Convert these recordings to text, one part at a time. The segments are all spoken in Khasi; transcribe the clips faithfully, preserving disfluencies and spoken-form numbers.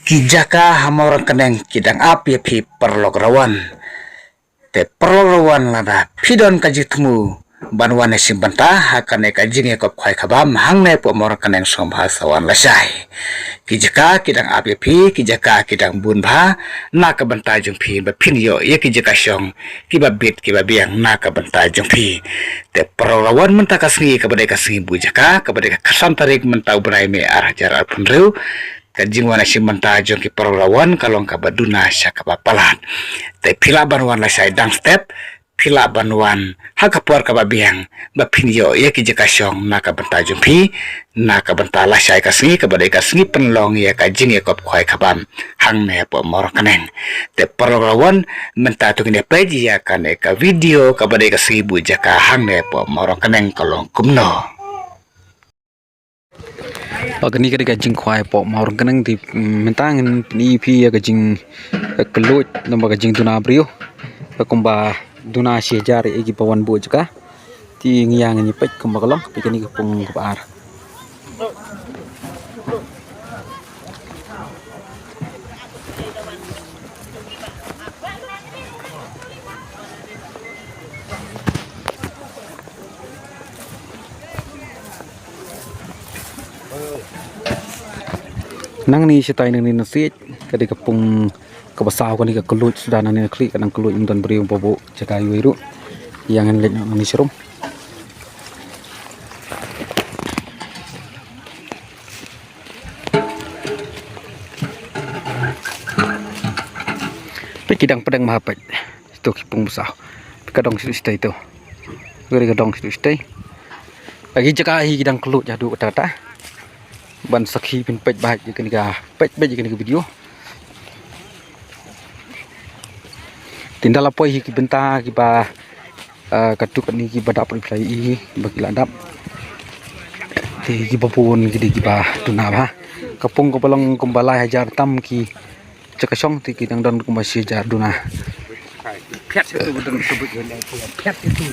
Ki jaka ha Mawryngkneng ki dang ap ïa phi paralok rawan. Te paralok rawan, lada phi don ka jingthmu ban wan ïashim bynta ha kane ka jingïakop khwai khabam hangne hapoh Mawryngkneng, sngewbha sa wan lashai. Ki jaka ki dang ap ïa phi, ki jaka ki dang bun bha na ka bynta jong phi, ba phin ïoh ïa ki jaka shong kiba bit kiba biang na ka bynta jong phi. Te paralok rawan, mynta ka sngi kaba dei ka sngi buh jaka, kaba dei ka khatsan tarik mynta u bnai May ar hajar arphew hynriew, ka jingwan ïashim bynta jong ki paralok rawan ka long kaba duna sha kaba palat. Te phi lah ban wan lashai dang step, phi lah ban wan ha ka por kaba biang, ba phin ïoh ïa ki jaka shong na ka bynta jong phi, na ka bynta lashai ka sngi kaba dei ka sngi pynlong ïa ka jingïakop khwai khabam hangne hapoh Mawryngkneng. Te paralok rawan, mynta to ngin ïa peit ïa kane ka video kaba dei ka sngi buh jaka hangne hapoh Mawryngkneng ka long kumno. Ba kane ka dei ka jingkhwai hapoh Mawryngkneng, te, mm, mynta ngin pyni ïa phi ïa ka jing, eh, kylluid, namar ka jingduna briew. Ka kumba duna shi hajar ïa kiba wan buh jaka. Te ngin ïa ngin ïa peit kumba ka long, peit kane ka pung kaba ar. Nangne shatai nangne na siej, ka dei ka pung kaba saw, kane ka kylluid suda nangne na khlieh, ka dang kylluid, ym don briew ba buh jaka iwei ruh. Ïa ngin leit nangne sharum. Peit ki dang pdeng ma ha peit. Ito ki pung ba saw. Ka dong shu stay to. Ka dei ka dong shu stay. Agi jaka hi ki dang kylluid haduh katta katta. Ban sakhi phin peit bha ïa kane ka, peit bha ïa kane ka video. Te ynda la poi hi ki bynta kiba, ah, katto katne kiba dap reply hi, ba ki la dap. Te kiba bun ki dei kiba duna bha. Ka pung kaba long kumba lai hajar tam ki jaka shong, te ki dang don kumba shi hajar duna. Phet itu betul sebut, phet itu.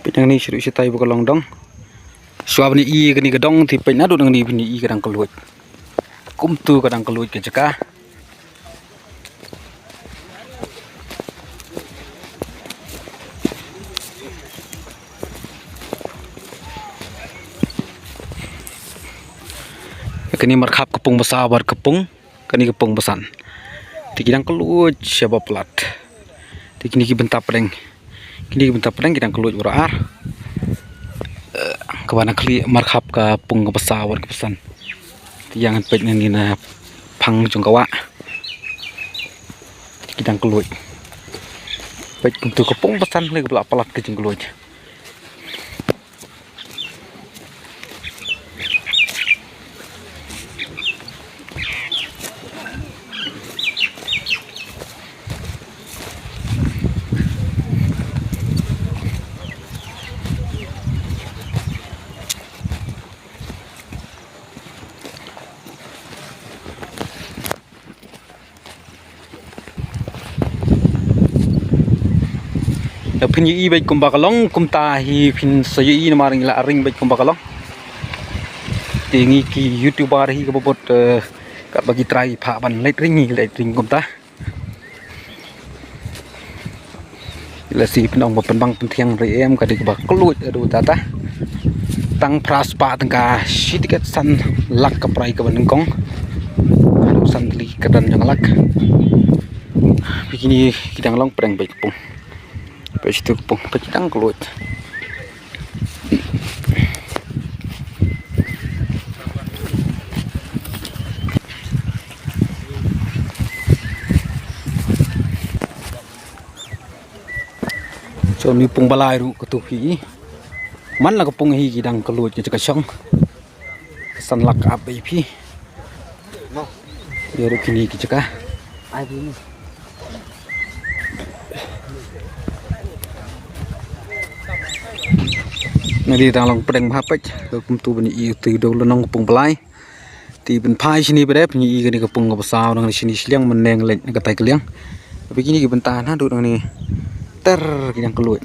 Peit nangne shuh shatai ba ka long dong. Shuwa ban ïohi kane ka dong, te peit naduh nangne ban ïohi ka dang kylluid. Kumto ka dang kylluid ka jaka. Kane markhap ka pung ba saw bad ka pung, kane ka pung ba san. Te ki dang kylluid shaba palat. Te kine ki bynta pdeng. Kine ki bynta pdeng ki dang kylluid baroh ar. Eh, kaba na khlieh markhap ka pung kaba saw bad kaba san. Te ïa ngan peit nangne na phang jong ka wah. Te ki dang kylluid. Peit kumto ka pung ba san lei kaba la palat ka jingkylluid. Te phin ïohi beit kumba ka long, kumta hi phin sa ïohi namar ngi la ring beit kumba ka long. Te ngi ki YouTuber hi kaba bud, eh, katba ki trai phah ban leit ring ngi leit ring kumta. Lehse phin ong ba pynbang pynthiang re em, ka dei kaba kylluid haduh katta katta. Tang phra spah tyngka shi tiket san lak ka prai kaba nyngkong. Haduh san tylli ka don jong ka lak. Peit kine ki dang long pdeng, peit ka pung. Peit shitu ka pung, peit ki dang kylluid. Jong une u pung ba lai ruh kato phi i. Man la ka pung hi ki dang kylluid ka jaka shong. Ka san lak ka ap beit phi. Ïa ruh kine ki jaka. Ngi dang long pdeng bha, peit. Kumtu ban i, uto u dei u lynnong ka pung ba lai. Te ban phai shane pat, phin i kane ka pung kaba saw nangne shane shiliang, mynne nga leit na katai ka liang. Peit kine ki bynta naduh nangne. ter ki dang kylluid.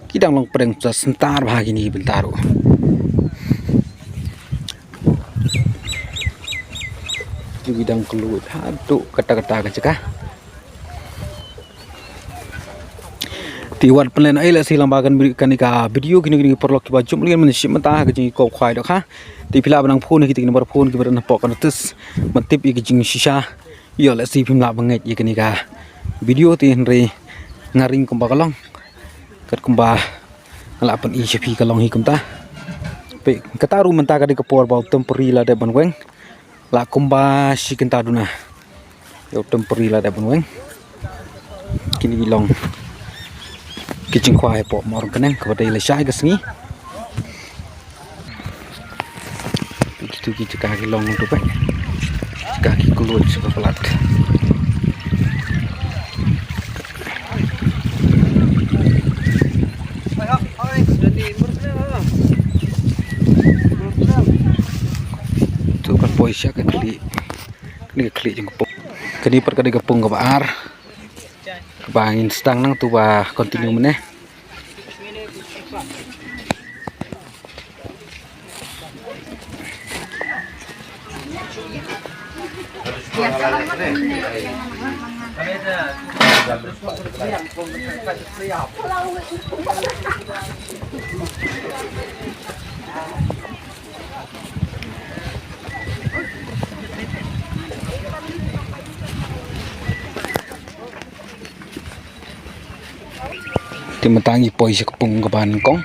Ki dang long pdeng sa sentar bha kine ki bynta ruh. Ki dang kylluid haduh katta katta ka jaka. Te wat pynlehnohei lehse lyngba kane ka video kine kine ki paralok kiba jumlien mynshwa mynta ha ka jingïakop khwai dohkha. Te phi lah ban nang phone ïa kita ki number phone kiba don hapoh ka notice ban tip ïa ka jingshisha. Ïoh lehse phim lah ban ngeit ïa kane ka video te hynrei nga ring kumba ka long. Katkumba nga lah pyni sha phi ka long hi kumta. Peit kata ruh mynta ka dei ka por ba u Tympri la dep ban weng. Lah kumba shi kynta duna. Ïa u Tympri la dep ban weng. Kine ki long ki jingkhwai hapoh Mawryngkneng kaba dei lashai ka sngi. Kitu ki jaka ki long tu peit. Jaka ki kylluid sha ka palat. Tu kan poi sha ka khlieh. Kane ka khlieh jong ka pung. Kane pat ka dei ka pung kaba ar. Kaba ngin sdang nangtu ba continue mynne. Te mynta ngi poi sha ka pung kaba nyngkong.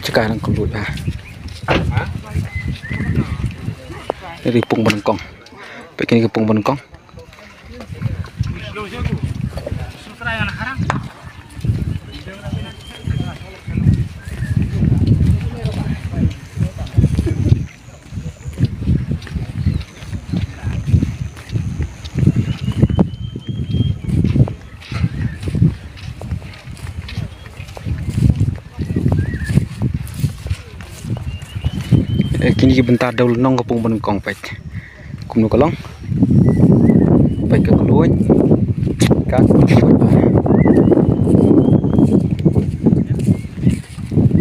Jaka nang kylluid ha. Ini pung ba nyngkong. Peit kane ka pung ba nyngkong. Eh, kine ki bynta dewlynnong ka pung ba nyngkong peit. Kumno ka long. Peit ka kylluid. Ka kylluid.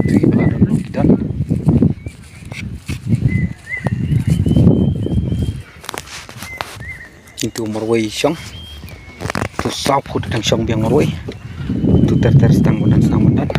Te ki ba la don ruh ki don. Itu marwei shong. Tu saw phut dang shong biang marwei. Tu ter ter sdang ban don, sdang ban don.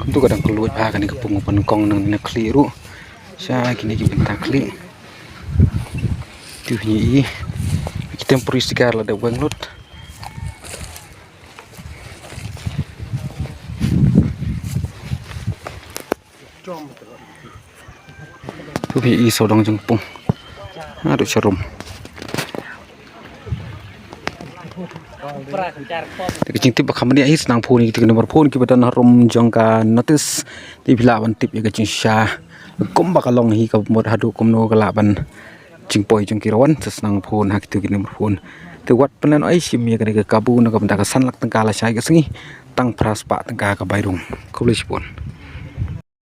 Kumtu ka dang kylluid bha kane ka pung ba nyngkong, nang na khlieh ruh. Sha kine ki bynta khlieh. Tu hi i. Ki Tympri Sigar la dep weng lut. Tu hi i sawdong jong ka pung. Haduh sharum. Te ka jingtip ba kham bniah hi, sdang phone ïa ki number phone kiba don harum jong ka notice. Te phi lah ban tip ïa ka jingshisha kumba ka long hi, ka mut haduh kumno ka lah ban jingpoi jong ki rawan, sa sdang phone ha kitu ki number phone. Te wat pynlehnohei, shim ïa kane ka kabu na ka bynta ka san lak tyngka lashai ka sngi, tang phra spah tyngka ka bai rung. Khublei shibun.